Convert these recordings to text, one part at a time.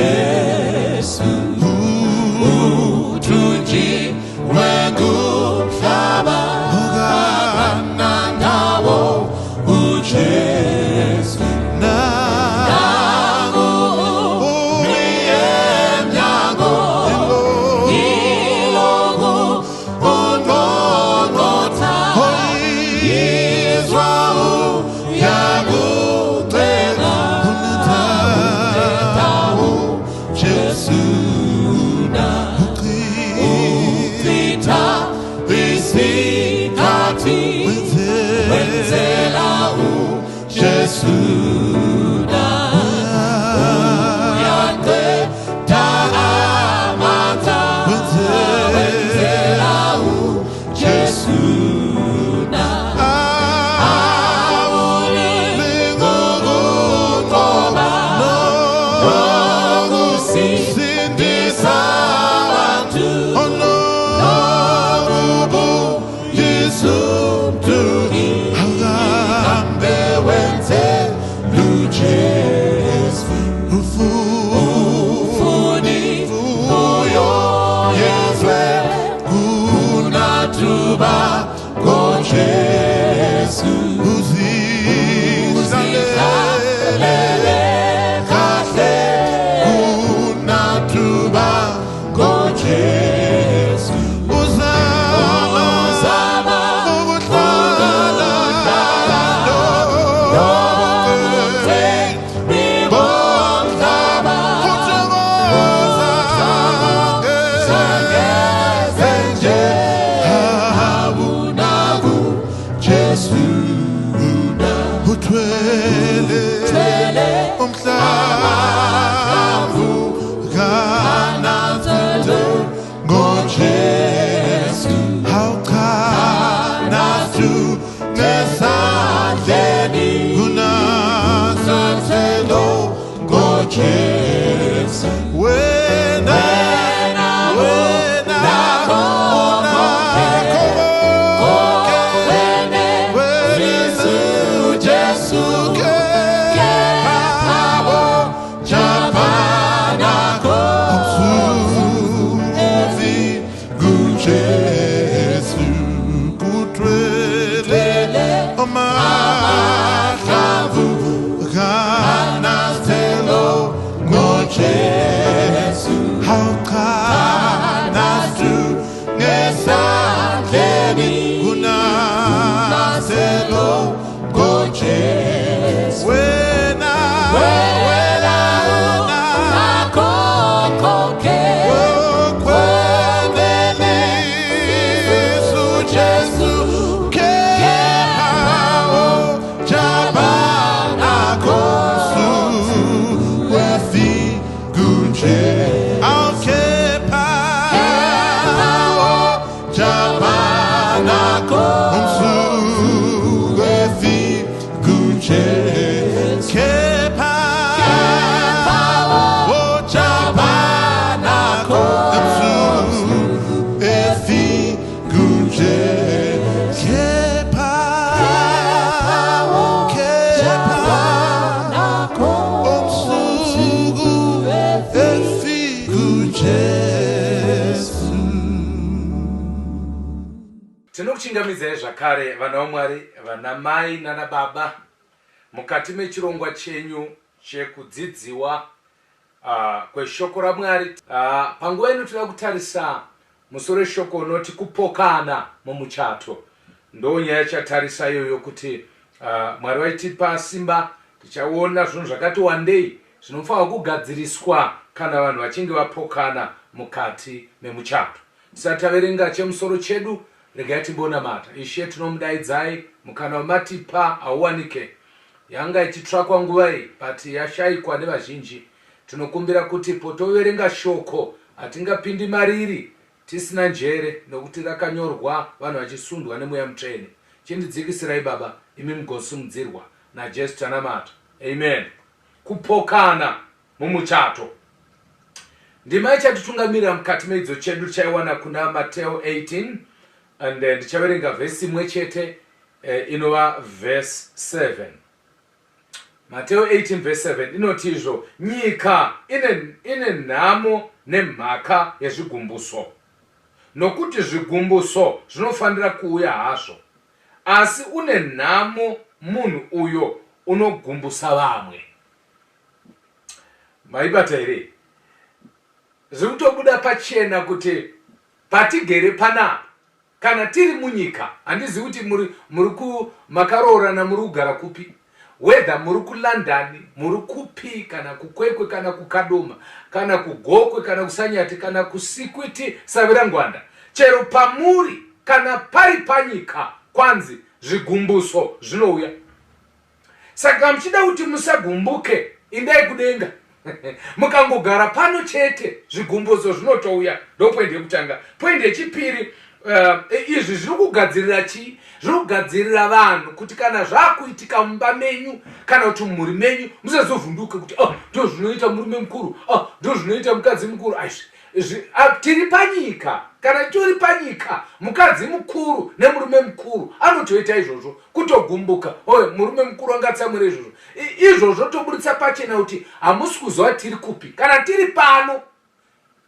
Jesu uthunjiwe ngumhlaba akanandawo uJesu nangu umi emnyango yiloku ungqongqotha yizwa uyakucela unendawo Jesu na uchitha isikhathi wenzela uJesu na uyaqeda amandla wenzela uJesu na awulingokunqoba nokusindisa abantu nokubuyisa umntu hambe wenze luJesu ufuni uyo yezwe kunathuba ngoJesu uzihlalele kahle kunathuba ngoJesu uzama ukuhlala nobugcini bomhlaba sangeze nje awunaku Jesu na uthwele thwele umhlamvu kanazelo ngoJesu hawucha nasu nesandleni kunasathelo nathelo ngoJesu wena wena wena unakho unakho konke wene wena Jesu kepha jabanako umsuzi kuJesu kuthwele amahlamvu kanazelo ngoJesu hawucha nasu ngesandleni kunaselo naselo ngoJesu wena wena unakho konke okwenelisu Jesu kepha jabanako awukhepha jabanako umsuku kepha jabanako umsuku kepha kepha jabanako umsuku efikujesu Tinokuchingamidzai zvakare vana vaMwari, vana mai nana baba, mukati mechirongwa chenyu chekudzidziwa uh, kweshoko raMwari. Uh, panguva ino tinoda kutarisa musoro weshoko unoti kupokana mumuchato. Ndo nyaya yachatarisa iyoyo kuti uh, Mwari vaitipa simba, tichaona zvinhu zvakati wandei zvinofanirwa kugadziriswa kana vanhu vachinge vapokana mukati memuchato. Tisati taverenga chemusoro chedu, regai timbonamata. Ishe, tinomudaidzai, mukana wamatipa hauwanike. Yanga ichitsvakwa nguva iyi, but yashaikwa nevazhinji. Tinokumbira kuti potoverenga shoko, hatingapindi mariri tisina njere, nokuti rakanyorwa vanhu vachisundwa neMweya Mutsvene. Chindidzikisirai, Baba, imi mugosimudzirwa. NaJesu tanamata. Amen. Kupokana mumuchato. Ndima ichatitungamirira mukati meidzo chedu tichaiwana kuna Mateo 18 and eh, ndichaverenga vhesi imwe chete eh, inova vhesi 7. Mateo 18 verse 7 inoti izvo nyika ine, ine nhamo nemhaka yezvigumbuso, nokuti zvigumbuso zvinofanira kuuya hazvo, asi une nhamo munhu uyo unogumbusa vamwe. Maibata here? Zviri kutobuda pachena kuti patigere panapa Kana tiri munyika, handizivi kuti muri muri ku makaroorana muri kugara kupi, whether muri kuLondon, muri kupi, kana kuKwekwe, kana kuKadoma, kana kuGokwe, kana kuSanyati, kana kuSikwiti, Savirangwanda, chero pamuri, kana pari panyika, kwanzi zvigumbuso zvinouya. Saka muchida kuti musagumbuke, indai kudenga. Mukangogara pano chete, zvigumbuso zvinotouya. Ndo point yekutanga. Point yechipiri, izvi zviri kugadzirira chii? Zviri kugadzirira vanhu kuti kana zvakuitika mumba menyu kana kuti mumhuri menyu, musazovhunduke kuti oh, ndo zvinoita murume mukuru, oh, ndo zvinoita mukadzi mukuru. Aizvi tiri panyika. Kana titori panyika, mukadzi mukuru nemurume mukuru anotoita izvozvo, kutogumbuka. Oye, murume mukuru angatsamwira izvozvo. Izvozvo toburitsa pachena kuti hamusi kuziva tiri kupi. Kana tiri pano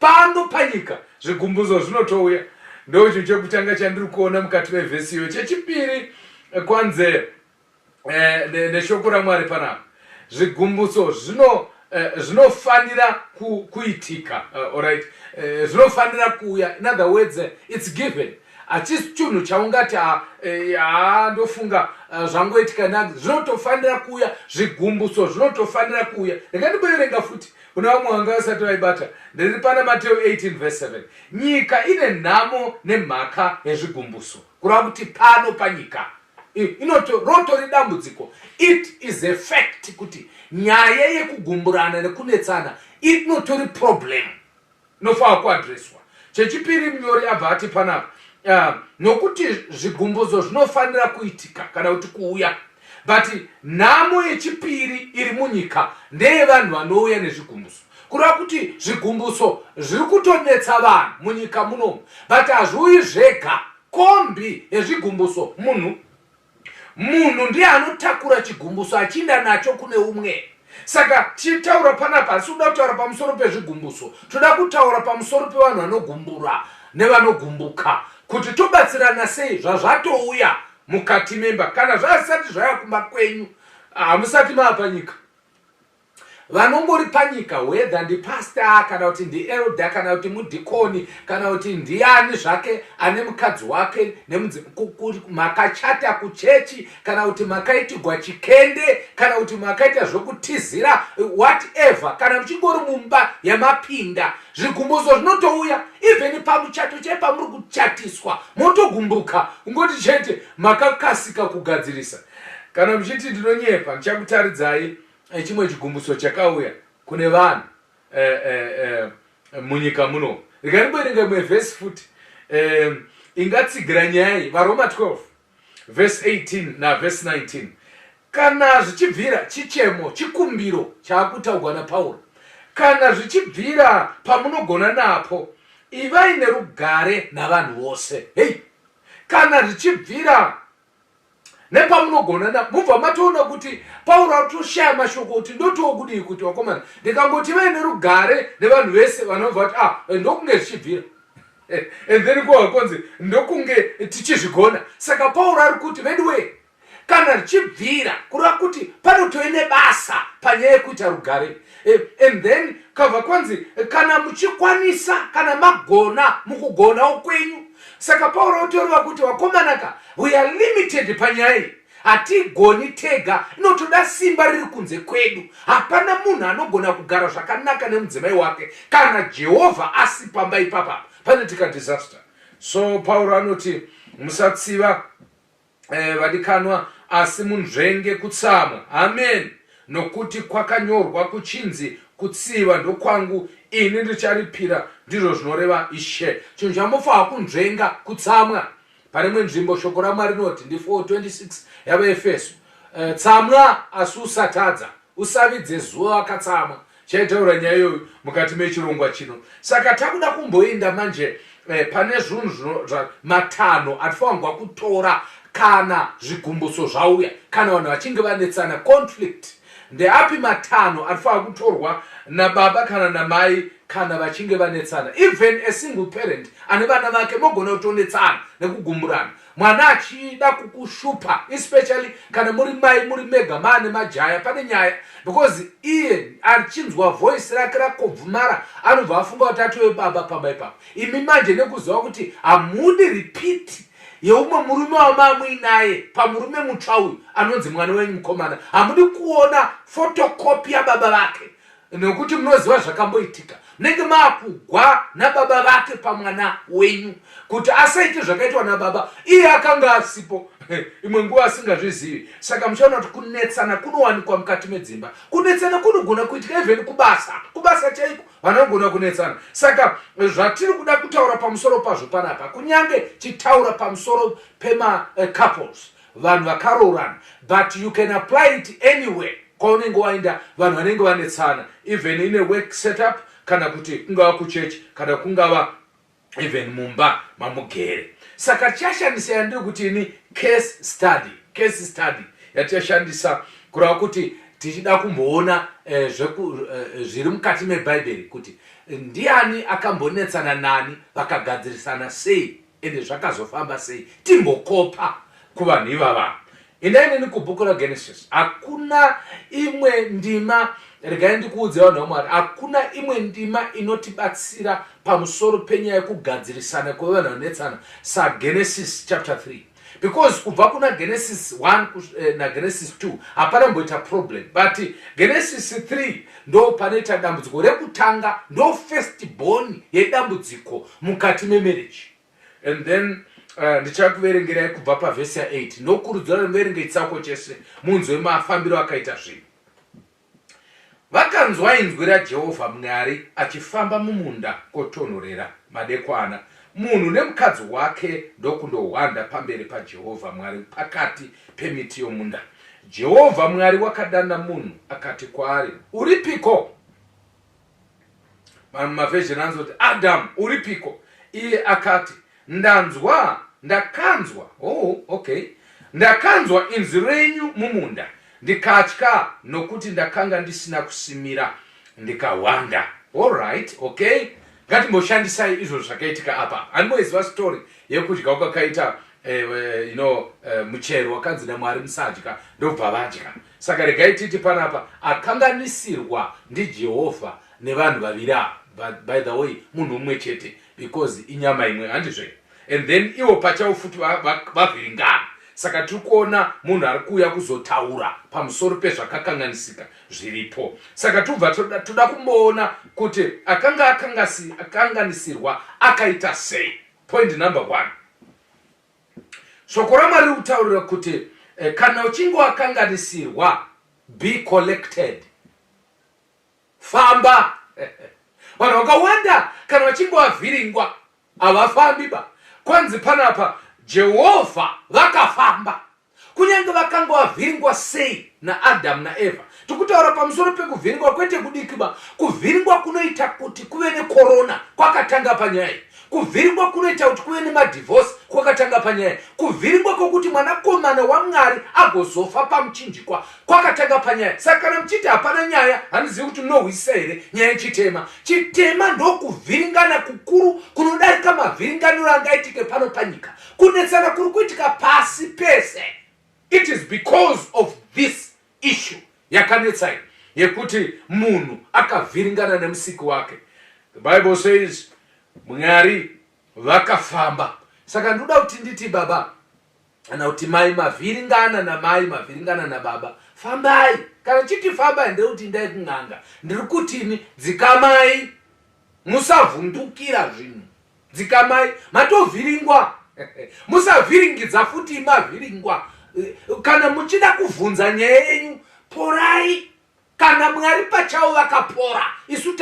pano panyika, zvigumbuzo zvinotouya. Ndo chinhu chekutanga chandiri kuona mukati mevhesi iyo. Chechipiri, kwanze neshoko raMwari panapa, zvigumbuso zvino zvinofanira kuitika. Alright, zvinofanira kuuya. In other words, it's given. Hachisi chinhu chaungati haa ndofunga zvangoitika na zvinotofanira kuuya. Zvigumbuso zvinotofanira kuuya. Rega ndimboverenga futi kuna vamwe vanga vasati vaibata. Ndiri pana Mateo 18 verse 7. Nyika ine nhamo nemhaka yezvigumbuso, kureva kuti pano panyika rotori dambudziko. It is a fact kuti nyaya yekugumburana nekunetsana inotori problem inofanira kuadreswa. Chechipiri, munyori abva ati panapa, nokuti zvigumbuzo zvinofanira kuitika kana kuti kuuya, but nhamo yechipiri iri munyika ndeyevanhu vanouya nezvigumbuso. Kureva kuti zvigumbuso zviri kutonetsa vanhu munyika munomu, but hazviuyi zvega. Kombi yezvigumbuso munhu. Munhu ndiye anotakura chigumbuso achiinda nacho kune umwe. Saka tichitaura panapa, hatisi kuda kutaura pamusoro pezvigumbuso, toda kutaura pamusoro pevanhu vanogumbura nevanogumbuka, kuti tobatsirana sei zvazvatouya mukati memba. Kana zvazvisati zvauya kumba kwenyu, hamusati mava panyika. Vanongori panyika, whether ndipastor kana kuti ndielder kana kuti mudhikoni kana kuti ndiani zvake ane mukadzi wake makachata kuchechi kana kuti makaitigwa chikende kana kuti makaita zvokutizira, whatever, kana muchingori mumba yamapinda, zvigumbuso zvinotouya. Even pamuchato chai pamuri kuchatiswa motogumbuka, ungoti chete makakasika kugadzirisa. Kana muchiti ndinonyepa, ndichakutaridzai chimwe chigumbuso chakauya kune vanhu munyika muno. Regai ndimboverenga imwe vhesi futi ingatsigira nyaya iyi. VaRoma 12 vhesi 18 navhesi 19. Kana zvichibvira, chichemo, chikumbiro chaakutaurwa naPauro, kana zvichibvira pamunogona napo, ivai nerugare navanhu vose. Hei, kana zvichibvira nepamunogona na mubva matoona kuti Pauro atoshaya mashoko kuti ndotiwo kudii, kuti vakomana, ndikangoti vai nerugare nevanhu vese, vanobva kuti ah, ndokunge zvichibvira, and then kwava konzi ndokunge tichizvigona. Saka Pauro ari kuti, veduwee, kana zvichibvira, kureva kuti panotove nebasa panyaya yekuita rugare. And then kabva kwanzi kana muchikwanisa, kana magona mukugonawo kwenyu. Saka Pauro otoreva kuti vakomanaka, we are limited panyaya iyi. Hatigoni tega, inotoda simba riri kunze kwedu. Hapana munhu anogona kugara zvakanaka nemudzimai wake kana Jehovha asi pamba ipapa panoitika disaster. So Pauro anoti musatsiva, vadikanwa, asi munzvenge kutsamwa. Amen. Nokuti kwakanyorwa kuchinzi, kutsiva ndokwangu, ini ndicharipira, ndizvo zvinoreva Ishe. Chinhu chamufanira kunzvenga kutsamwa. Pane imwe nzvimbo shoko raMwari rinoti, ndi 4:26 yavaEfeso, tsamwa asi usatadza, usavidze zuva wakatsamwa. Chaitaura nyaya iyoyo mukati mechirongwa chino. Saka takuda kumboenda manje pane zvinhu matanho atifanirwa kutora kana zvigumbuso zvauya, kana vanhu vachinge vanetsana, conflict. Ndeapi matanho anofanira kutorwa nababa kana namai kana vachinge vanetsana? Even a single parent ane vana vake mogona kutonetsana nekugumburana, mwana achida kukushupa, especially kana muri mai muri mega maane majaya, pane nyaya, because iye achinzwa voice rake rakobvumara anobva afunga kuti atove baba pamba ipapo. Imi manje nekuziva kuti hamudi repeat yeumwe murume wamamuinaye pamurume mutsva uyu anonzi mwana wenyu mukomana, hamudi kuona photocopy yababa vake nekuti munoziva zvakamboitika. Munenge maakugwa nababa vake pamwana wenyu kuti asaite zvakaitwa nababa, iye akanga asipo imwe nguva asingazvizivi. Saka muchaona kuti kunetsana kunowanikwa mukati medzimba, kunetsana kunogona kuitika even kubasa, kubasa chaiko vanogona kunetsana. Saka zvatiri kuda kutaura pamusoro pazvo panapa, kunyange chitaura pamusoro pemacouples, vanhu vakaroorana, but you can apply it anywhere kwaunenge waenda, vanhu vanenge vanetsana, even in a work setup, kana kuti kungava kuchechi, kana kungava even mumba mamugere. Saka tichashandisa yandiri kuti ini case study. Case study yatichashandisa kureva kuti tichida kumboona zviri mukati mebhaibheri kuti ndiani akambonetsana nani, vakagadzirisana sei, ende zvakazofamba sei. Timbokopa kuvanhu ivava. Endai neni kubhuku raGenesis. Hakuna imwe ndima, regai ndikuudze vanhu vaMwari, hakuna imwe ndima inotibatsira pamusoro penyaya yekugadzirisana kwevanhu vanetsana saGenesis chapter 3, because kubva kuna Genesis 1 naGenesis 2 hapana mboita problem, but Genesis 3 ndo panoita dambudziko rekutanga, ndo first born yedambudziko mukati memarriage. And then ndichakuverengerai kubva pavhesi ya8. Ndokurudzira muverenge chitsauko chese munzwe mafambiro akaita zvinhu. Vakanzwa inzwi raJehovha Mwari achifamba mumunda kotonhorera madekwana, munhu nemukadzi wake ndokundohwanda pamberi paJehovha Mwari pakati pemiti yomunda. Jehovha Mwari wakadana munhu akati kwaari, "Uripiko?" Mamwe maversion anozoti, "Adamu, uripiko?" Iye akati, "Ndanzwa, ndakanzwa." Oh, okay. "Ndakanzwa inzwi renyu mumunda, ndikatya, nokuti ndakanga ndisina kusimira, ndikahwanda." Allright, okay, ngatimboshandisai izvozvo zvakaitika apa. Handimboiziva story yekudya kwakaita muchero wakanzi naMwari musadya, ndobva vadya. Saka regai titi panapa akanganisirwa ndiJehovha nevanhu vaviri ava, but by the way munhu umwe chete because inyama imwe, handizve? And then ivo pachavo futi vavhiringana. Saka tiri kuona munhu ari kuuya kuzotaura pamusoro pezvakakanganisika zviripo. Saka tobva toda kumboona kuti akanga akanganisirwa akaita sei. Point number one, shoko raMwari riri kutaurira kuti kana uchinge wakanganisirwa, be collected, famba. Vanhu vakawanda kana vachinge vavhiringwa havafambi ba. Kwanzi panapa Jehovha vakafamba kunyange vakanga vavhiringwa sei naAdhamu naEvha. Tikutaura pamusoro pekuvhiringwa kwete kudiki ba. Kuvhiringwa kunoita kuti kuve nekorona kwakatanga panyaya iyi. Kuvhiringwa kunoita kuti kuve nemadhivhosi kwakatanga panyaya. Kuvhiringwa kwokuti mwanakomana waMwari agozofa pamuchinjikwa kwakatanga panyaya. Saka kana muchiti hapana nyaya, handizivi kuti munohwisisa here nyaya yechitema. Chitema ndokuvhiringana kukuru kunodarika mavhiringaniro angaitike pano panyika. Kunetsana kuri kuitika pasi pese, it is because of this issue yakanetsai yekuti munhu akavhiringana nemusiki wake. The Bible says Mwari vakafamba. Saka ndoda kuti nditi baba kana kuti mai mavhiringana namai, mavhiringana nababa, fambai. Kana chiti fambai, ndiri ndai kun'anga, ndiri kutini dzikamai, musavhundukira zvinhu, dzikamai. Matovhiringwa, musavhiringidza futi mavhiringwa. Kana muchida kuvhunza nyaya yenyu, porai. Kana Mwari pachavo vakapora, isu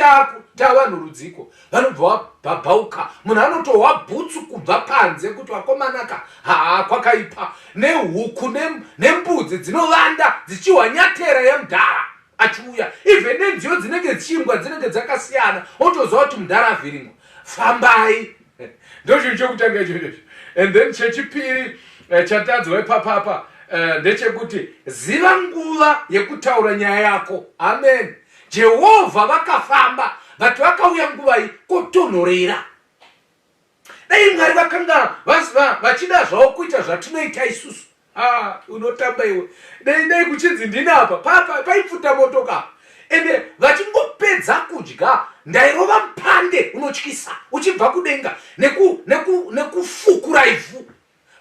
tavanhu rudziko vanobva vabhabhauka. Munhu anotohwa bhutsu kubva panze kuti vakomanaka, haa, kwakaipa. Nehuku nembudzi dzinovanda dzichihwa nyatera yemudhara achiuya. Even nenziyo dzinenge dzichiimbwa dzinenge dzakasiyana, otoziva kuti mudhara avhiringwa. Fambai, ndo chinhu chekutanga ichocho. And then chechipiri chatadzwa ipapapa. Ndechekuti ziva nguva yekutaura nyaya yako. Amen. Jehovha vakafamba, but vakauya nguvai? Kotonhorera. Dai Mwari vakanga vachida zvavo kuita zvatinoita isusu, ah, unotamba iwe. Dai kuchinzi ndini apa paipfuta motoka, ende vachingopedza kudya ndairova mupande unotyisa uchibva kudenga nekufukura ivhu.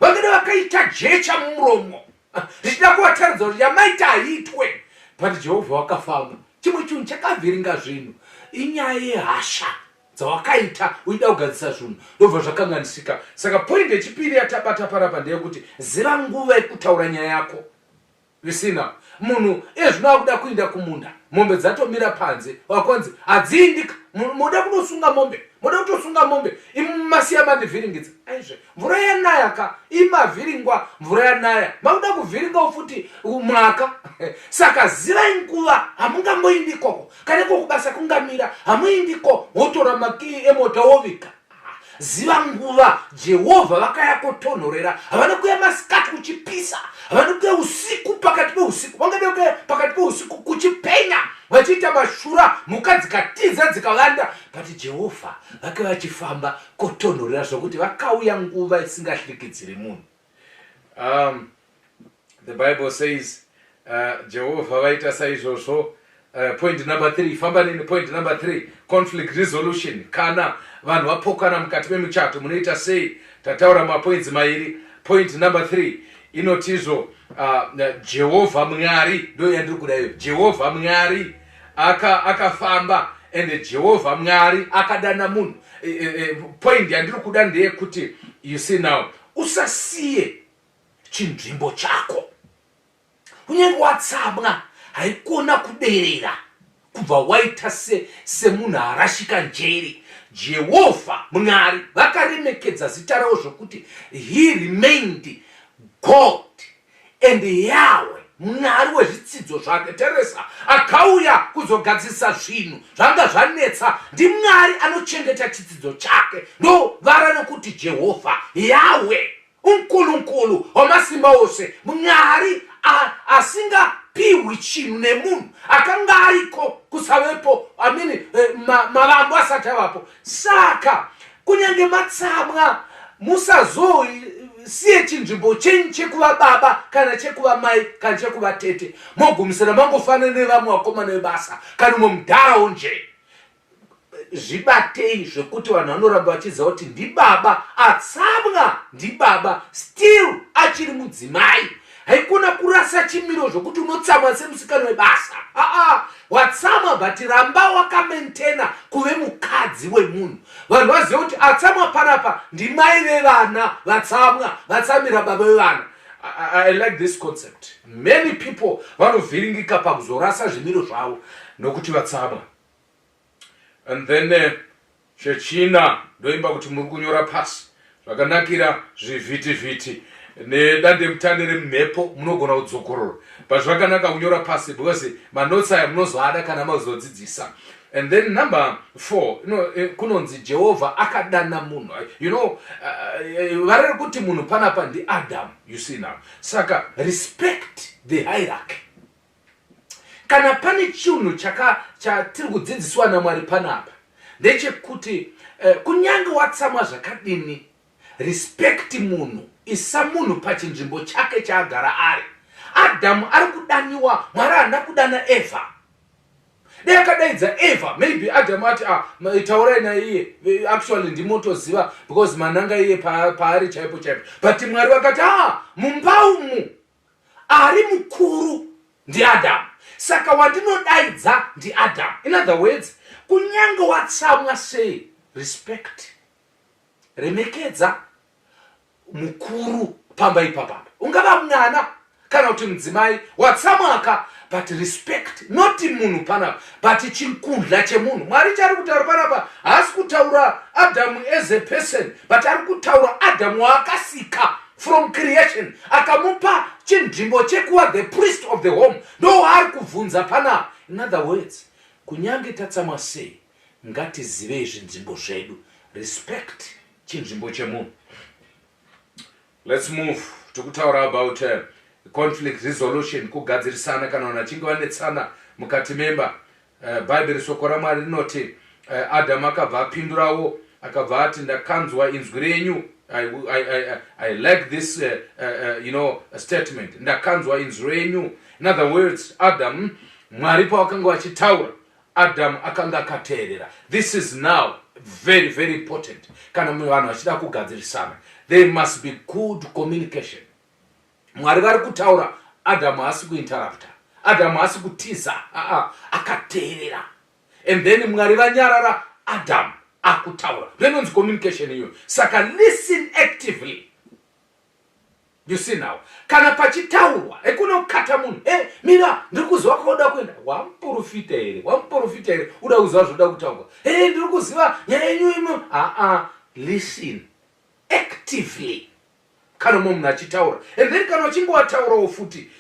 Vangada vakaita jecha mumuromo zvichida kuvataridza kuti yamaita haitwe, but Jehovha wakafamba. Chimwe chinhu chakavhiringa zvinhu inyaya yehasha dzawakaita uchida kugadzisa zvinhu, ndobva zvakanganisika. Saka point yechipiri yatabata panapa ndeyekuti ziva nguva yekutaura nyaya yako. Visina munhu ezvino akuda kuinda kumunda, mombe dzatomira panze, wakonzi hadziindika, moda kunosunga mombe, moda kutosunga mombe, imasiya mandivhiringidza. Aizve mvura yanaya ka, imavhiringwa mvura yanaya, makuda kuvhiringawo futi mwaka. Saka zivai nguva, hamungamboindi ikoko. Kana iko kubasa kungamira, hamuindiko, wotora makiyi emota wovika. Ziva nguva. Jehovha vakaya kotonhorera. Havana kuya masikati kuchipisa, havana kuya usiku, pakati peusiku. Vangada kuya pakati peusiku kuchipenya, vachiita mashura, mhuka dzikatiza dzikavanda, but Jehovha vake vachifamba kotonhorera, zvokuti vakauya nguva isingahlikidziri munhu. The Bible says Jehovha vaita saizvozvo. Point number 3, famba nini. Point number 3, conflict resolution. Kana vanhu vapokana mukati memuchato, munoita sei? Tataura mapoints mairi. Point number 3 inotizvo Jehovha Mwari, ndo yandiri kuda iyo. Jehovha Mwari akafamba ende Jehovha Mwari akadana munhu. Point yandiri kuda ndeyekuti, you see now, usasiye chinzvimbo chako kunyange watsamwa. Haikona kuderera kubva waita semunhu arashika njere. Jehovha Mwari vakaremekedza zita ravo zvokuti he remained God and Yahwe, Mwari wezvitsidzo zvake. Teresa akauya kuzogadzirisa zvinhu zvanga zvanetsa. NdiMwari anochengeta chitsidzo chake, ndo vara nokuti Jehovha Yahwe, uNkulunkulu wamasimba ose, Mwari asingapiwi chinhu nemunhu, akanga ariko kusavepo, I mean, mavambo asati avapo. Saka kunyange matsamwa, musazosiye chinzvimbo chenyu chekuva baba kana chekuva mai kana chekuva tete, mogumisira mangofanana nevamwe vakomana vebasa kana umwe mudharawo nje. Zvibatei zvekuti vanhu vanoramba vachiziva kuti ndibaba atsamwa, ndibaba still achiri mudzimai. Haikona kurasa chimiro zvokuti unotsamwa semusikana webasa. Aa, watsamwa, but ramba wakamaintaina kuve mukadzi wemunhu. Vanhu vazive kuti atsamwa panapa ndimai vevana vatsamwa, vatsamira baba vevana. I like this concept. Many people vanovhiringika pakuzorasa zvimiro zvavo nokuti vatsamwa. And then chechina, ndoimba kuti muri kunyora pasi zvakanakira zvivhitivhiti nedandemutande remumhepo, munogona kudzokorora, but zvakanaka kunyora pasi because manotsi aya munozoada kana mazodzidzisa. And then number 4, kunonzi Jehovha akadana munhu. Variri kuti munhu panapa ndiAdam, you see now. Saka respect the hierarchy. Kana pane chinhu chatiri kudzidziswa naMwari panapa ndechekuti kunyange watsamwa zvakadini, respect munhu, isa munhu pachinzvimbo chake chaagara ari. Adhamu ari kudaniwa. Mwari haana kudana Evha. Dai akadaidza Eva, maybe Adamu ati, "Ah, taurai naiye, actually ndimotoziva because mananga iye paari chaipo chaipo." But Mwari vakati, "Ah, mumba umu ari mukuru ndiAdhamu, saka wandinodaidza ndiAdhamu." In other words, kunyange watsamwa sei, respect, remekedza mukuru pamba ipapapa, ungava mwana kana kuti mudzimai. Watsamwaka, but respect not munhu panapa but chikundla chemunhu. Mwari chari kutaura panapa, haasi kutaura Adamu as a person, but ari kutaura Adamu waakasika from creation, akamupa chinzvimbo chekuva the priest of the home. Ndo waari kubvunza panapa. In other words, kunyange tatsamwa sei, ngatizivei zvinzvimbo zvedu. Respect chinzvimbo chemunhu. Let's move. Tikutaura about Conflict resolution, kugadzirisana kana vanhu vachinge vanetsana mukati memba. Bhaibheri shoko raMwari rinoti Adamu akabva apindurawo akabva ati ndakanzwa inzwi renyu. I like this statement. Ndakanzwa inzwi renyu. In other words, Adam, Mwari pavakanga vachitaura, Adam akanga akateerera. This is now very very important. Kana vanhu vachida kugadzirisana, there must be good communication. Mwari vari kutaura, Adamu haasi kuinterrupta, Adamu haasi kutiza, aa akateerera. And then Mwari vanyarara, Adamu akutaura. Ndoinonzi communication iyoyo. Saka listen actively. You see now, kana pachitaurwa ekune kukata munhu, e mira, ndiri kuziva kwauda kuenda. Wamuprofita here? Wamuprofita here? Uda kuziva zvoda kutaurwa? E, ndiri kuziva nyaya yenyu imo. Aa, listen actively kana mumwe munhu achitaura. And then kana uchinge wataurawo futi,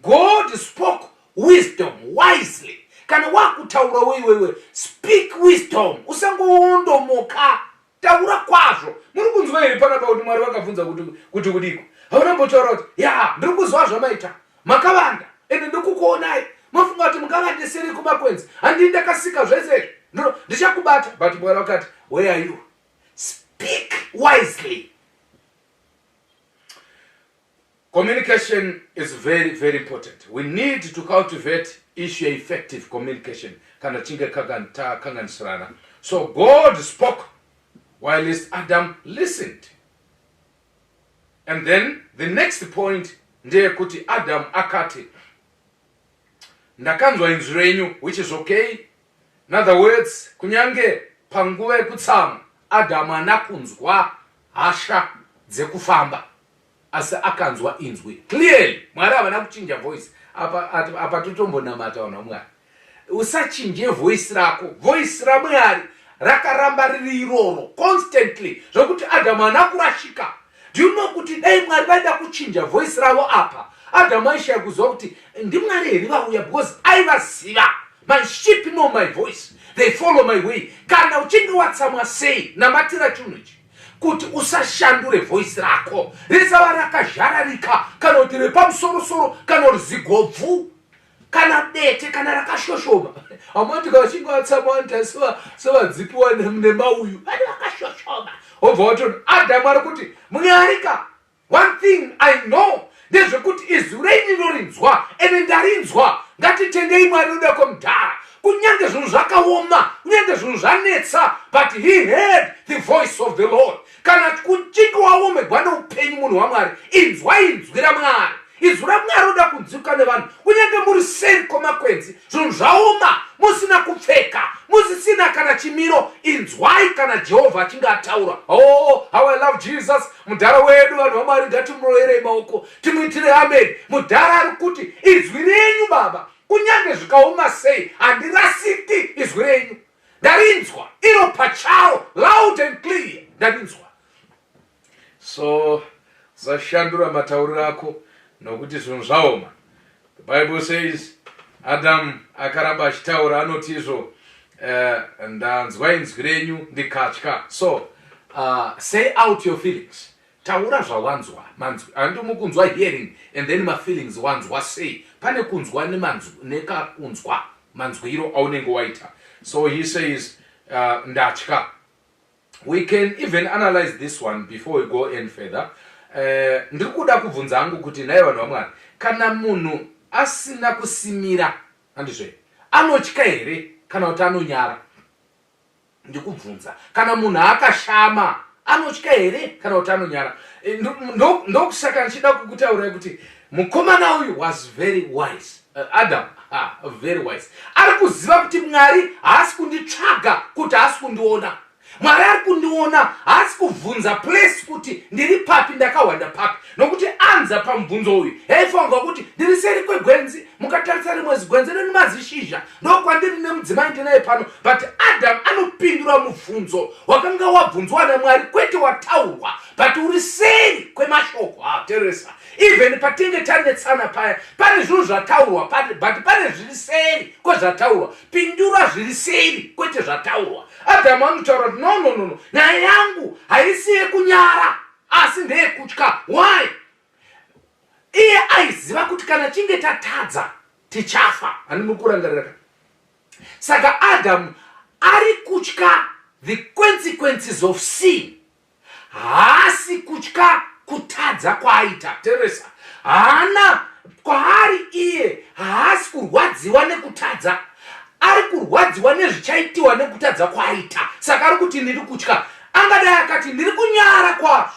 God spoke wisdom wisely. Kana wakutaurawo iwewe, speak wisdom, usangoondomoka, taura kwazvo. Muri kunzwa here panapa kuti Mwari vakabvunza kuti kudiko? Hauna mbotaura kuti ya, ndiri kuziva zvamaita, makavanda ende ndikukuonai, mofunga kuti mungavandeseri kumakwenzi, handii ndakasika zvese izvi, ndichakubata. But Mwari vakati, "Where are you?" Speak wisely. Communication is very very important. We need to cultivate issue effective communication kana tichinge takanganisirana. So God spoke whilst Adam listened. And then the next point ndeyekuti Adam akati ndakanzwa inzwi renyu, which is okay. In other words, kunyange panguva yekutsamwa, Adamu haana kunzwa hasha dzekufamba, asi akanzwa inzwi clearly. Mwari havana kuchinja voice apa. Apa totombonamata, vanhu vaMwari, usachinje voice rako. Voice raMwari rakaramba riri iroro constantly, zvokuti Adhamu haana kurashika. Do you know kuti dai Mwari vaida kuchinja voice ravo apa, Adhamu aishaya kuziva kuti ndiMwari here vauya, because aivaziva, "My sheep know my voice, they follow my way." Kana uchinge watsamwa sei, namatira chinhu ichi kuti usashandure voice rako, risava rakazhararika kana kuti repamusorosoro kana kuti zigobvu kana dete kana rakashoshoma. Vamwe vachinge vatsamwa vanoita sevadzipiwa nemauyu, vane vakashoshoma. Wobva watoni Adhamu ari kuti, "Mwari ka, one thing I know ndezvekuti izwi renyu inorinzwa, ende ndarinzwa." Ngatitendei Mwari noda kwemudhara. Kunyange zvinhu zvakaoma, kunyange zvinhu zvanetsa, but he heard the voice of the Lord. Kana kuchinge waomegwa neupenyu, munhu waMwari, inzwa inzwi raMwari. Izwi raMwari roda kunzwika nevanhu. Kunyange muri seri kwemakwenzi, zvinhu zvaoma, musina kupfeka, musisina kana chimiro, inzwai kana Jehovha achinge ataura. Oh, how I love Jesus, mudhara wedu. Vanhu vaMwari, ngatimuroverei maoko, timuitire amen. Mudhara ari kuti, "Izwi renyu, Baba, kunyange zvikaoma sei, handirasiki. Izwi renyu ndarinzwa iro pacharo, loud and clear, ndarinzwa." So usashandura matauriro ako nokuti zvinhu zvaoma. The Bible says Adam akaramba achitaura, anoti izvo ndanzwa inzwi renyu ndikatya. So say out your feelings, taura zvawanzwa, manzwi handimi kunzwa, hearing, and then mafeelings, wanzwa sei. Pane kunzwa nekakunzwa, manzwiro aunenge waita. So he says, "Ndatya." We can even analyze this one before we go any further. Ndiri kuda kubvunza hangu kuti, nhai vanhu vaMwari, kana munhu asina kusimira, handizve, anotya here kana kuti anonyara? Ndikubvunza, kana munhu akashama, anotya here kana kuti anonyara? Ndokusaka ndichida kukutaurai kuti mukomana uyu was very wise. Adam, ha, very wise. Ari kuziva kuti Mwari haasi kunditsvaga kuti haasi kundiona. Mwari ari kundiona, haasi kubvunza place kuti ndiri papi, ndakahwanda papi, nokuti anza pamubvunzo uyu yaifanirwa kuti ndiri seri kwegwenzi. Mukatarisa rimwe zigwenzi rine mazishizha, ndokwandiri nemudzimai ndinaye pano. But Adam anopindura mubvunzo wakanga wabvunzwa naMwari, kwete wataurwa, but uri seri kwemashoko. Teresa, even patinge tanetsana paya, pane zvinhu zvataurwa, but pane zviri seri kwezvataurwa. Pindura zviri seri, kwete zvataurwa. Adhamu anotaura kuti, "No, no, no, no, nyaya yangu haisi yekunyara, asi ndeyekutya." Why? Iye aiziva. kana chinge tatadza tichafa. Handi muri kurangarira ka? Saka Adamu ari kutya the consequences of sin. Haasi kutya kutadza kwaaita. Teresa haana kwaari iye haasi kurwadziwa nekutadza, ari kurwadziwa nezvichaitiwa nekutadza kwaaita. Saka ari kuti ndiri kutya. Angadai akati ndiri kunyara kwazvo,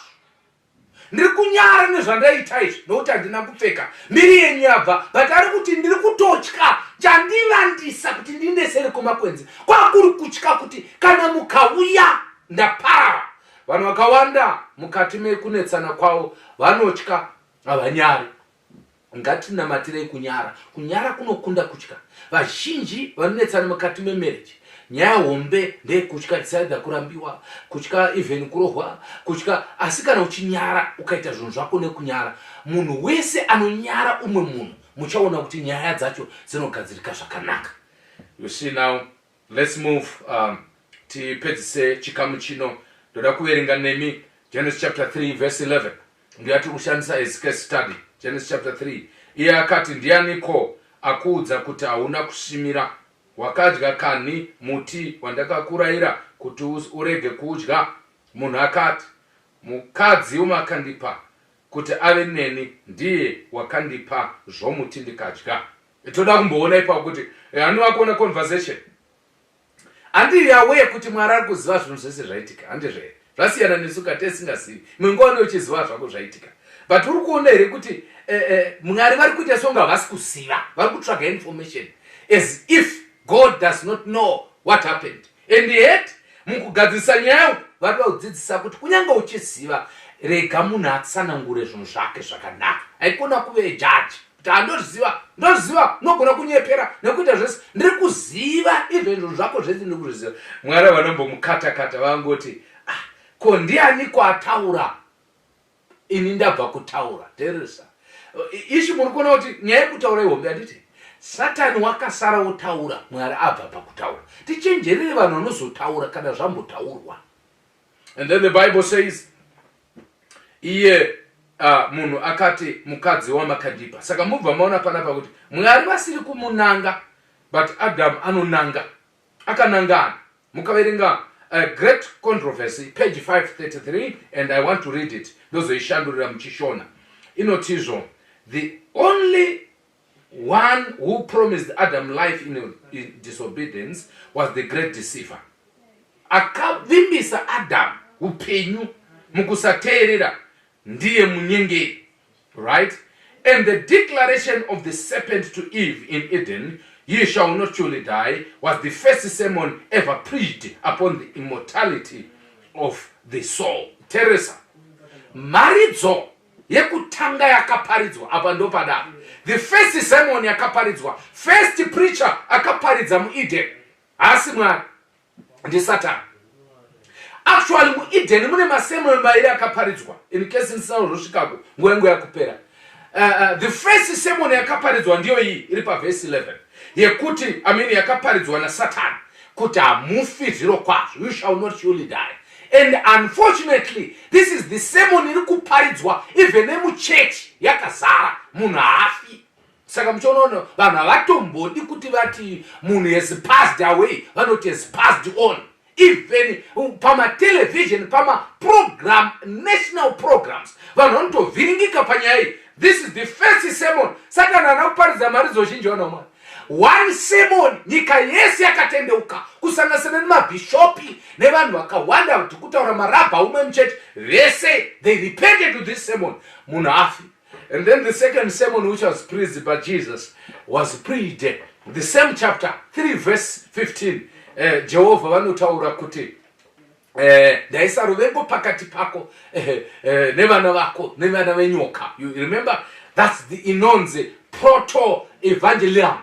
ndiri kunyara nezvandaita izvi nokuti handina kupfeka, mbiri yenyu yabva. But ari kuti ndiri kutotya, chandivandisa kuti ndiendesere kumakwenzi kwakuri kutya kuti kana mukauya ndaparara. Vanhu vakawanda mukati mekunetsana kwavo vanotya, havanyari. Ngatinamatirei kunyara. Kunyara kunokunda kutya. Vazhinji vanonetsana mukati memarriage, nyaya hombe ndeyekutya, tisaida kurambiwa, kutya even kurohwa, kutya. Asi kana uchinyara, ukaita zvinhu zvako nekunyara, munhu wese anonyara umwe munhu, muchaona kuti nyaya dzacho dzinogadzirika zvakanaka. You see now, let's move tipedzise chikamu chino. Ndoda kuverenga nemi Genesis chapter 3 verse 11, ndiyatiri kushandisa as case study. Genesis chapter 3. Iye akati, "Ndianiko akuudza kuti hauna kusimira? Wakadya kanhi muti wandakakurayira kuti urege kudya?" Munhu akati, "Mukadzi wamakandipa kuti ave neni ndiye wakandipa zvomuti ndikadya." Toda kumboona ipapo kuti hanova kuona conversation. Handiri aware kuti Mwari ari kuziva zvinhu zvese zvaitika, handizve? Zvasiyana nesu katesingazivi. Imwe nguva une uchiziva zvako zvaitika, but uri kuona here kuti Mwari vari kuita songa havasi kuziva? Vari kutsvaga information as if God does not know what happened. And yet mukugadzirisa nyaya uku vari kudzidzisa kuti kunyange uchiziva, rega munhu atsanangure zvinhu zvake zvakanaka. Haikona kuve jaji kuti handozviziva, ndozviziva. Unogona kunyepera nekuita zvese. Ndiri kuziva izvo, zvinhu zvako zvese ndiri kuzviziva. Mwari vanombomukata-kata, vangoti, "Ah, ko ndianiko ataura ini ndabva kutaura?" Teresa ishi, muri kuona kuti nyaya yekutaura ihombe, handiti? Satani wakasara wotaura, Mwari abva pakutaura. Tichenjerere vanhu vanozotaura kana zvambotaurwa. And then the Bible says, iye munhu akati, "Mukadzi wamakandipa." Saka mubva maona panapa kuti Mwari vasiri kumunanga, but Adam anonanga. Akanangana. Mukaverenga Great Controversy, page 533, and I want to read it, ndozoishandurira muchishona. Inotizvo, "The only one who promised Adam life in disobedience was the great deceiver." Akavimbisa Adam upenyu mukusateerera ndiye munyengeri, right? "And the declaration of the serpent to Eve in Eden, 'Ye shall not surely die,' was the first sermon ever preached upon the immortality of the soul." Teresa, mharidzo yekutanga yakaparidzwa apa, ndopadaro, the first sermon yakaparidzwa, first preacher akaparidza muEden haasi Mwari, ndisatani. Actually muEden mune masermon mairi akaparidzwa, in case ndisina kuzosvikako, nguva yangu yakupera. The first sermon yakaparidzwa ndiyo iyi iri pavhesi 11 yekuti, I mean, yakaparidzwa nasatani kuti hamufi zviro kwazvo, "You shall not surely die." And unfortunately this is the sermon iri kuparidzwa even nemuchechi yakazara, munhu haafi. Saka muchionaona vanhu havatombodi kuti vati munhu has passed away, vanoti has passed on. Even pamatelevision, pamaprogram, national programs, vanhu vanotovhiringika panyaya iyi. This is the first sermon. Satani haana kuparidza mharidzo zhinji, vana Mwari. One sermon, nyika yese yakatendeuka, kusanganisira nemabhishopi nevanhu vakawanda, kuti kutaura marabha umwe muchechi, vese they repented to this sermon, munhu afi. And then the second sermon, which was preached by Jesus, was preached the same chapter 3 verse 15. Jehovha vanotaura kuti ndaisa ruvengo pakati pako nevana vako nevana venyoka. You remember, that's the inonzi proto evangelium,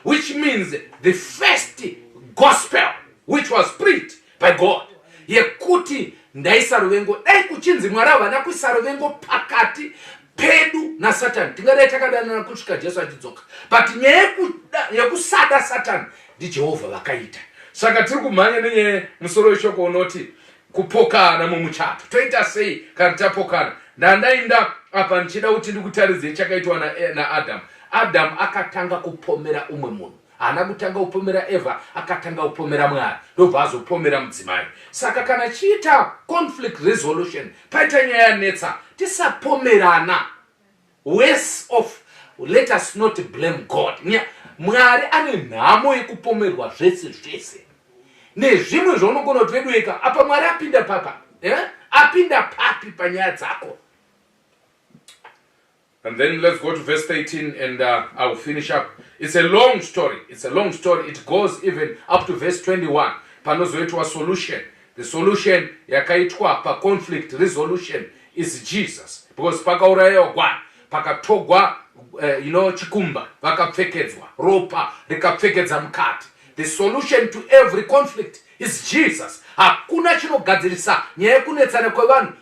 which means the first gospel which was preached by God, yekuti ndaisa ruvengo. Dai kuchinzi Mwari havana kuisa ruvengo pakati pedu nasatani, tingadai takadanana kusvika Jesu achidzoka. But nyaya yekusada Satani ndiJehovha vakaita. Saka tiri kumhanya nenyaya. Musoro weshoko unoti kupokana mumuchato. Toita sei kana tapokana? Ndandainda apa ndichida kuti ndikutaridzei chakaitwa naAdam. Adamu akatanga kupomera umwe munhu. Haana kutanga kupomera Eva, akatanga kupomera Mwari, ndobva azopomera mudzimai. Saka kana chiita conflict resolution, paita nyaya yanetsa, tisapomerana. Worse off, let us not blame God. Mwari ane nhamo yekupomerwa zvese zvese nezvimwe zvaunogona kuti veduweka apa Mwari apinda papa eh? Apinda papi panyaya dzako? And then let's go to verse 13 and I'll finish up. It's a long story. It's a long story. It goes even up to verse 21. Panozoitwa solution. The solution yakaitwa pa conflict resolution is Jesus. Because pakaurayiwa gwai, pakatogwa chikumba, vakapfekedzwa, ropa rikapfekedza mukati. The solution to every conflict is Jesus. Hakuna chinogadzirisa nyaya yekunetsana kwevanhu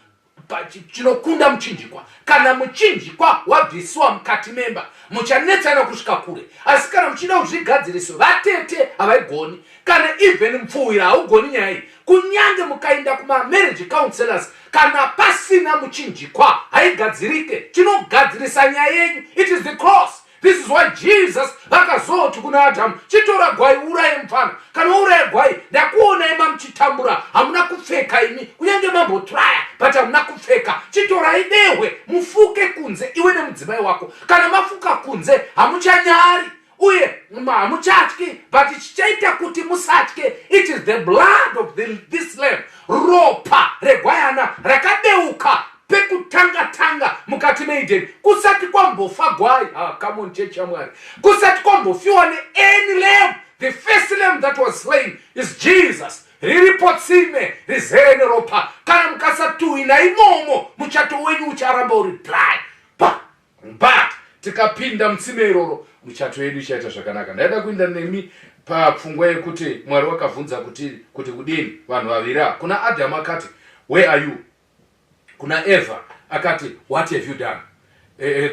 chinokunda muchinjikwa. Kana muchinjikwa wabvisiwa mukati memba, muchanetsana kusvika kure. Asi kana muchida kuzvigadzirisa, vatete havaigoni, kana even mupfuwira haugoni nyaya iyi. Kunyange mukaenda kumamarriage counselors, kana pasina muchinjikwa haigadzirike. Chinogadzirisa nyaya yenyu, it is the cross. This is why Jesus vakazoti kuna Adamu, chitora gwai uraye mupfana. Kana wauraya gwai, ndakuonai mamuchitambura, hamuna kupfeka imi, kunyange mambotraya, but hamuna kupfeka. Chitorai dehwe mufuke kunze iwe nemudzimai wako. Kana mafuka kunze hamuchanyari uye hamuchatyi, but chichaita kuti musatye, it is the blood of this lamb, ropa regwayana rakadeuka pekutanga tanga mukati meEden, kusati kwambofa gwai. Ah, come on, church yaMwari, kusati kwambofiwa neany lamb, the first lamb that was slain is Jesus. Riripo tsime rizere neropa. Kana mukasatuhwina imomo, muchato wenyu ucharamba uri dry, but tikapinda mutsime iroro, muchato yedu ichaita zvakanaka. Ndaida kuinda nemi papfungwa yekuti Mwari wakabvunza kuti kudini vanhu vaviri ava. Kuna Adamu akati, "Where are you?" Kuna Eva akati, "What have you done?"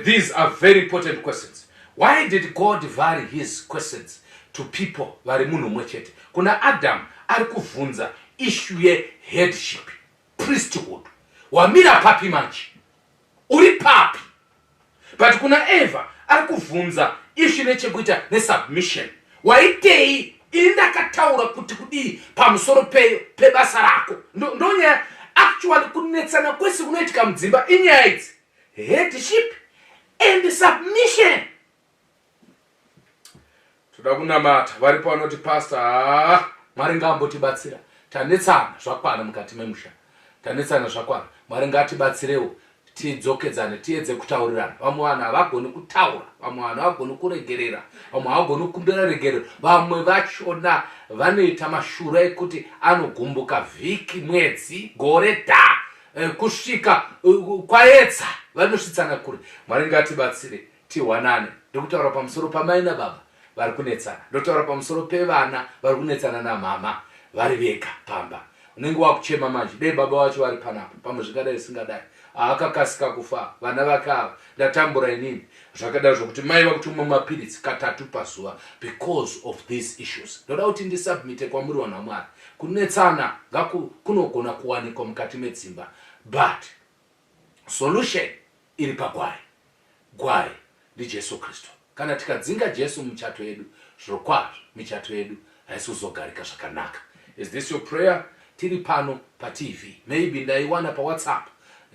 These are very important questions. Why did God vary his questions to people vari munhu umwe chete? Kuna Adam ari kubvunza issue yeheadship, priesthood. Wamira papi manje? Uri papi? But kuna Eva ari kubvunza issue nechekuita nesubmission. Waitei? Ini ndakataura kuti kudii pamusoro pebasa rako? Ndonyaya actually kunetsana kwese kunoitika mudzimba inyaya idzi, headship and submission. Toda kunamata. Varipo vanoti, "Pastor, haa, Mwari ngaambotibatsira, tanetsana zvakwana mukati memusha, tanetsana zvakwana. Mwari ngatibatsirewo tidzokedzane, tiedze kutaurirana." Vamwe vanhu havagoni kutaura, vamwe vanhu havagoni kuregerera, vamwe havagoni kukumbira regerero. Vamwe vachona vanoita mashura ekuti anogumbuka vhiki, mwedzi, gore, dha kusvika kwaedza, vanosvitsana kure. Mwari ngatibatsire tihwanane. Ndikutaura pamusoro pamai nababa vari kunetsana, ndotaura pamusoro pevana vari kunetsana namama vari vega pamba. Unenge wakuchema manje, dei baba vacho vari panapa, pamwe zvingadai zvisingadai. Haakakasika kufa vana vake ava, ndatambura inini. Zvakadaro zvokuti mai vakutomwa mapiritsi katatu pazuva because of these issues. Ndoda kuti ndisubmite kwamuri, vanhu vaMwari, kunetsana kunogona kuwanikwa mukati medzimba, but solution iri pagwai. Gwai ndiJesu Kristu. Kana tikadzinga Jesu mumichato yedu, zvirokwazvo michato yedu haisi kuzogarika zvakanaka. Is this your prayer? Tiri pano paTV, maybe ndaiwana paWhatsApp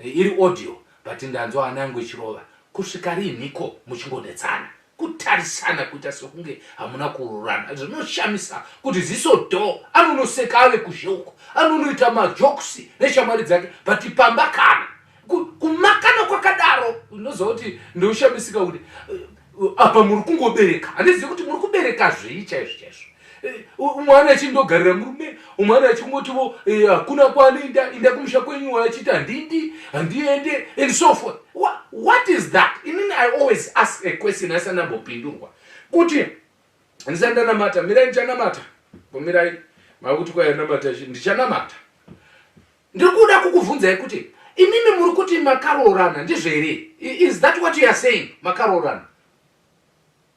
iri audio, but ndanzwa hana yangu ichirova. Kusvika rinhiko muchingonetsana, kutarisana kuita sekunge hamuna kururana? Zvinoshamisa kuti ziso dho anonoseka ave kuzheuko, anonoita majokes neshamwari dzake, but pamba kana kumakana kwakadaro. Unoziva kuti ndoshamisika kuti apa muri kungobereka, handizivi kuti muri kubereka zvii chaizvo chaizvo. Umwe achindogarira murume, umwe achingotivo hakuna kwaanoenda, inda kumusha kwenyu, achiti handindi, handiende, and so forth. What is that? Inini I always ask a question asina ndambopindurwa kuti ndisati ndanamata. Mirai, ndichanamata. Pomirai, makuti kwayanamata, ndichanamata. Ndiri kuda kukubvunzai kuti imimi muri kuti makaroorana, ndizvo here? Is that what you are saying? Makaroorana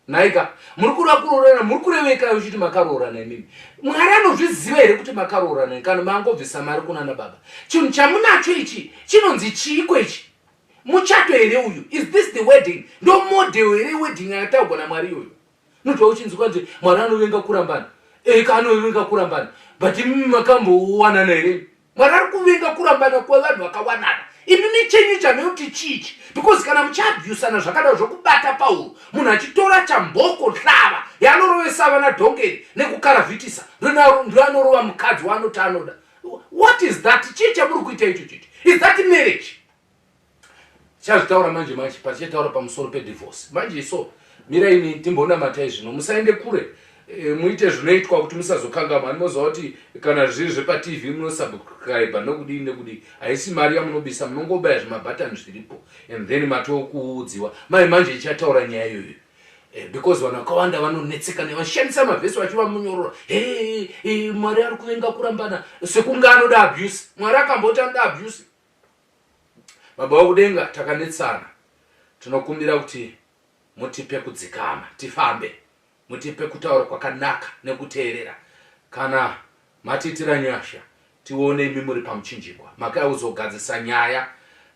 nhaika? Muri kuda kuroorana, muri kureveka uchiti makaroorana imimi? Mwari anozviziva here kuti makaroorana, kana mangobvisa mari kunana baba? Chinhu chamunacho ichi chinonzi chiiko ichi? Muchato here uyu? Is this the wedding? Ndo model here wedding yakataurwa naMwari iyoyo? Unotwa uchinzwa kuti Mwari anovenga kurambana. Eka anovenga kurambana. But imi makambowanana here? Mwari ari kuvenga kurambana kwevanhu vakawanana. Imimi chenyu chameuti chichi because kana muchiabhusana zvakadaro zvokubata pauro munhu achitora chamboko hlava yaanorovesa vana dhongeri nekukaravhitisa ndoanorova mukadzi waanoti anoda. What is that? Chii chamuri kuita icho chichi? Is that marriage? Chazvitaura manje manje patichataura pamusoro pedivorce manje so miraini timbonamatai zvino musaende kure e, muite zvinoitwa kuti musazokangamwa anoziva kuti kana zviri zvepatv munosubscribe nokudii nekudii haisi mari yamunobisa munongobaya zvimabhatani zviripo and then matokuudziwa mai manje ichataura nyaya iyoyo eh, because vanhu vakawanda vanonetseka nevashandisa mavhesi vachivamunyorora hey, hey, mwari ari kuvenga kurambana sekunge anoda abuse mwari akamboti anoda abuse. Baba vokudenga, takanetsana. Tinokumbira kuti mutipe kudzikama tifambe, mutipe kutaura kwakanaka nekuteerera. Kana matiitira nyasha, tione imi muri pamuchinjikwa. Makauya kuzogadzisa nyaya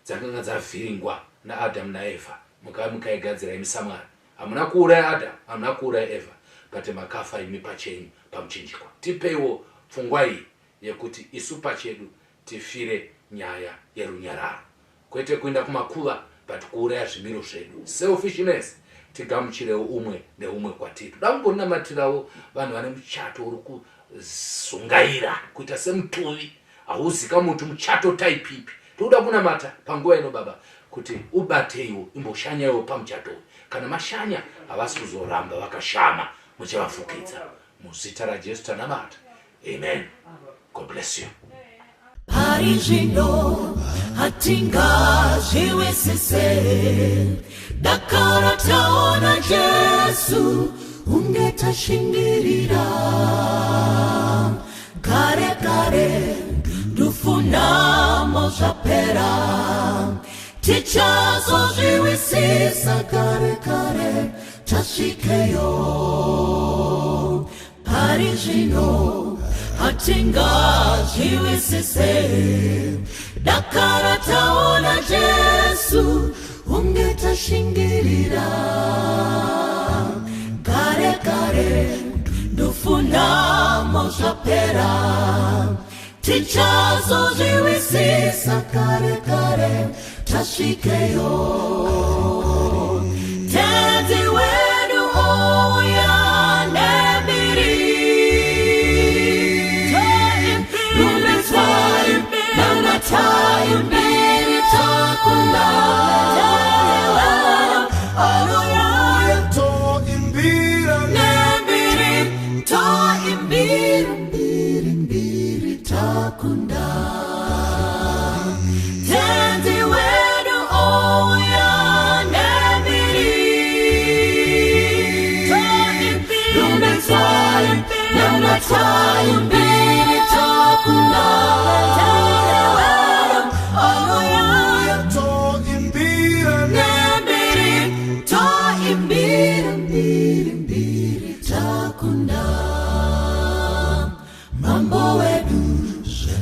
dzakanga dzavhiringwa naAdhamu naEvha. Mukauya mukaigadzira imi saMwari. Hamuna kuuraya Adhamu, hamuna kuuraya Evha, but makafa imi pachenyu pamuchinjikwa. Tipeiwo pfungwa iyi yekuti isu pachedu tifire nyaya yerunyararo kwete kuenda kumakuva but kuuraya zvimiro zvedu selfishness tigamuchirewo umwe neumwe kwatiri toda kumbonamatirawo vanhu vane muchato uri kuzungaira kuita semutuvi hauzika muti muchato type ipi toda kunamata panguva ino baba kuti ubateiwo imboshanyaiwo pamuchato uyu kana mashanya havasi kuzoramba vakashama muchavafukidza muzita raJesu tanamata amen. God bless you. Pari zvino hatingazviwisise dakara taona Jesu unge tashingirira kare kare ndufunamo zvapera tichazozviwisisa kare kare tasvikeyo. Pari zvino hatingazviwisise dakara taona Jesu unge tashingirira kare kare ndofunamo zvapera tichazozviwisisa kare kare tasvikeyo. Tenzi wedu ouya nembiri rumbidzwai namatai mbiri takunda. Toimbira nembiri toimbira mbiri mbiri takunda. Tenzi wedu ouya nembiri rumbidzwai namatai mbiri takunda. Toimbira nembiri toimbira mbiri mbiri takunda. Mambo wedu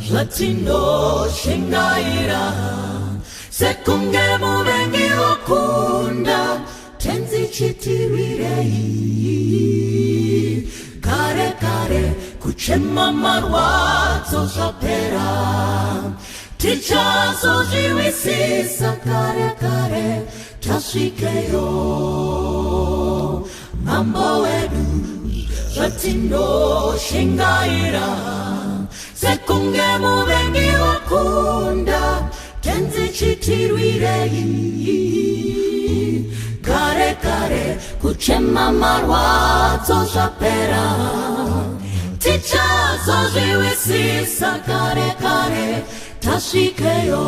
zvatinoshingaira sekunge muvengi wakunda tenzi chitirwirei kare kare kuchema marwadzo zvapera tichazozviwisisa kare kare tasvikeyo. Mambo wedu zvatinoshingaira sekunge muvengi wakunda tenzi chitirwirei kare kare kuchema marwadzo zvapera tichazozviwisisa kare kare tasvikeyo.